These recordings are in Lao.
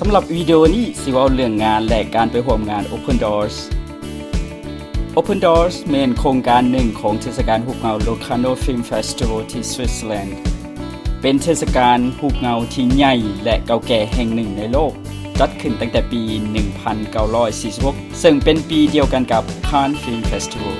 ສຳລັບວິດີໂອນີ້ຊິເວົ້າເລື່ອງງານ ແລະ ການໄປຮ່ວມງານ Open Doors. Open Doors ແມ່ນໂຄງການໜຶ່ງຂອງເທດສະການຮູບເງົາ Locarno Film Festival ທີ່ Switzerland. ເປັນເທດສະການຮູບເງົາທີ່ໃຫຍ່ ແລະ ເກົ່າແກ່ແຫ່ງໜຶ່ງໃນໂລກ, ຈັດຂຶ້ນຕັ້ງແຕ່ປີໜຶ່ງພັນເກົ້າຮ້ອຍສີ່ສິບຫົກ ເຊິ່ງເປັນປີດຽວກັນກັບ Cannes Film Festival.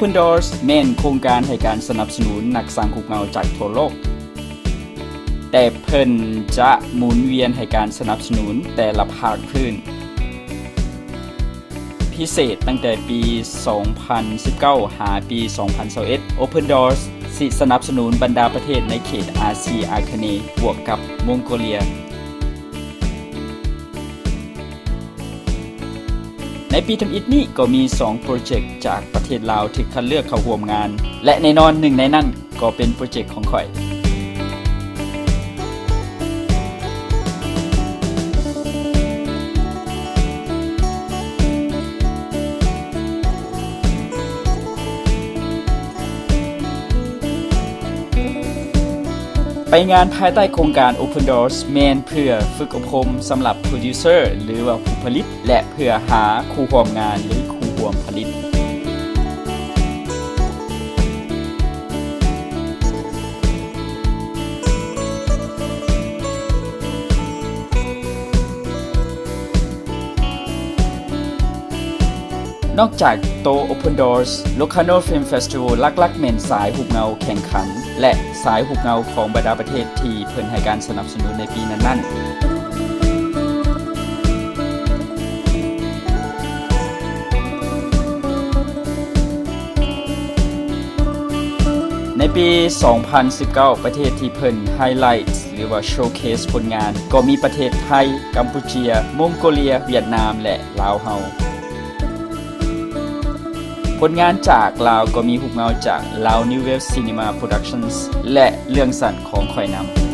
Open Doors ແມ່ນໂຄງການໃຫ້ການສະໜັບສະໜູນນັກສ້າງຮູບເງົາຈາກທົ່ວໂລກ, ແຕ່ເພິ່ນຈະໝູນວຽນໃຫ້ການສະໜັບສະໜູນແຕ່ລະພາກພື້ນ. ພິເສດ, ຕັ້ງແຕ່ປີສອງພັນສິບເກົ້າ ຫາປີສອງພັນຊາວເອັດ Open Doors ຊິສະໜັບສະໜູນບັນດາປະເທດໃນເຂດອາຊີອາຄະເນ ບວກກັບມົງໂກເລຍ. ໃນປີທຳອິດນີ້ກໍມີສອງໂປຣເຈັກຈາກປະເທດລາວຖືກຄັດເລືອກເຂົ້າຮ່ວມງານ ແລະ ແນ່ນອນໜຶ່ງໃນນັ້ນ ກໍເປັນໂປຣເຈັກຂອງຂ້ອຍ. ໄປງານພາຍໃຕ້ໂຄງການ Open Doors ແມ່ນເພື່ອຝຶກອົບຮົມສຳລັບໂປຣດິວເຊີ ຫຼືວ່າຜູ້ຜະລິດ ແລະ ເພື່ອຫາຄູ່ຮ່ວມງານ ຫຼື ຄູ່ຮ່ວມຜະລິດ. ນອກຈາກໂຕ Open Doors, Locarno Film Festival ຫຼັກໆແມ່ນສາຍຮູບເງົາແຂ່ງຂັນ ແລະ ສາຍຮູບເງົາຂອງບັນດາປະເທດທີ່ເພິ່ນໃຫ້ການສະໜັບສະໜູນໃນປີນັ້ນໆ. ໃນປີສອງພັນສິບເກົ້າ ປະເທດທີ່ເພິ່ນ highlight ຫຼືວ່າ showcase ຜົນງານ ກໍມີປະເທດໄທ, ກຳປູເຈຍ, ມົງໂກເລຍ, ຫວຽດນາມ ແລະ ລາວເຮົາ. ຜົນງານຈາກລາວກໍມີຮູບເງົາຈາກ Lao New Wave Cinema Productions ແລະ ເລື່ອງສັ້ນຂອງຂ້ອຍນຳ.